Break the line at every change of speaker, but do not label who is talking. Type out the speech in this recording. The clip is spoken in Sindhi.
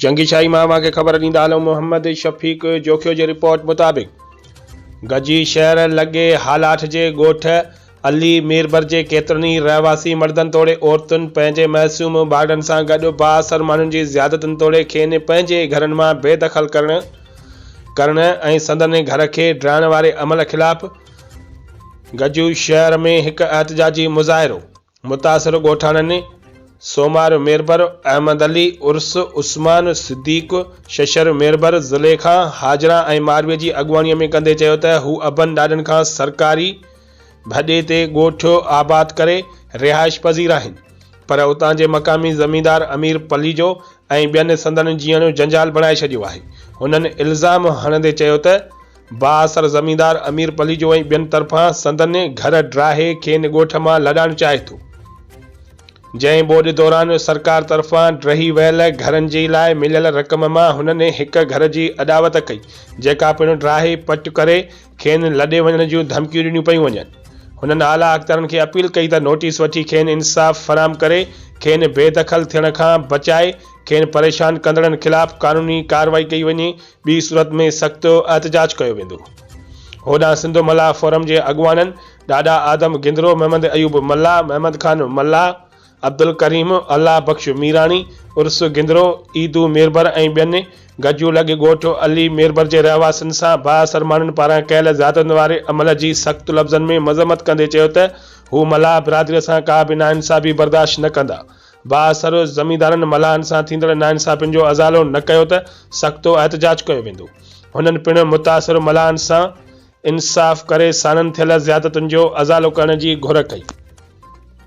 جنگي شاهي مان اوهان کي خبر ڏيندا هلون محمد شفيق جوکيو جي رپورٽ مطابق گجي شهر لڳي هالاٺ جي ڳوٺ علي ميربر جي ڪيترن ئي رهواسي مردن توڙي عورتن پنهنجي معصوم ٻارڙن سان گڏ بااثر ماڻهن جي زيادتين توڙي کين پنهنجي گهرن مان بي دخل ڪرڻ ڪرڻ ۽ سندن گهر کي ڊاهڻ واري عمل خلاف گجو شهر ۾ هڪ احتجاجي مظاهرو متاثر ڳوٺاڻن سومار ميربر، احمد علي، عرس، عثمان، صديق، ششر ميربر، زليخا، حاجره ۽ ماروي جي اڳواڻي ۾ ڪندي چيو ته هو ابن ڏاڏن کان سرڪاري ڀڏي تي ڳوٺ آباد ڪري رهائش پذير آهن پر اتان جي مقامي زميندار امير پليجو ۽ ٻين سندن جيئڻ جنجال بڻائي ڇڏيو آهي هنن الزام هڻندي چيو ته بااثر زميندار امير پليجو ۽ ٻين طرفان سندن گهر ڊاهي کين ڳوٺ مان لڏائڻ چاهي ٿو. جنهن ٻوڏ دوران سرڪار طرفان ڊهي ويل گهرن جي لاء مليل رقم مان هنن هڪ گهر جي اڏاوت ڪئي، جيڪا پڻ ڊاهي پٽ ڪري کين لڏي وڃڻ جون ڌمڪيون ڏنيون پيون وڃن. هنن اعليٰ اختيارن کي اپيل ڪئي ته نوٽيس وٺي کين انصاف فراهم ڪري کين بي دخل ٿيڻ کان بچائي کين پريشان ڪندڙن خلاف قانوني ڪارروائي ڪئي وڃي ٻي صورت ۾ سخت احتجاج ڪيو ويندو. هوڏانهن سنڌ ملاح فورم جي اڳواڻن ڏاڏا آدم گندرو، محمد ايوب ملاح، محمد خان ملاح، عبدالڪريم، الله بخش ميراڻي، عرس گندرو، عيدو ميربر ۽ ٻين گجو لڳ ڳوٺ علي ميربر جي رهواسين سان بااثر ماڻهن پاران ڪيل زيادتين واري عمل جي سخت لفظن ۾ مذمت ڪندي چيو ته هو ملاح برادري سان ڪا به ناانصافي برداشت نه ڪندا. بااثر زميندارن ملاحن سان ٿيندڙ ناانصافين جو ازالو نه ڪيو ته سخت احتجاج ڪيو ويندو. هنن پڻ متاثر ملاحن سان انصاف ڪري ساڻن ٿيل زيادتين جو ازالو ڪرڻ جي گهر ڪئي.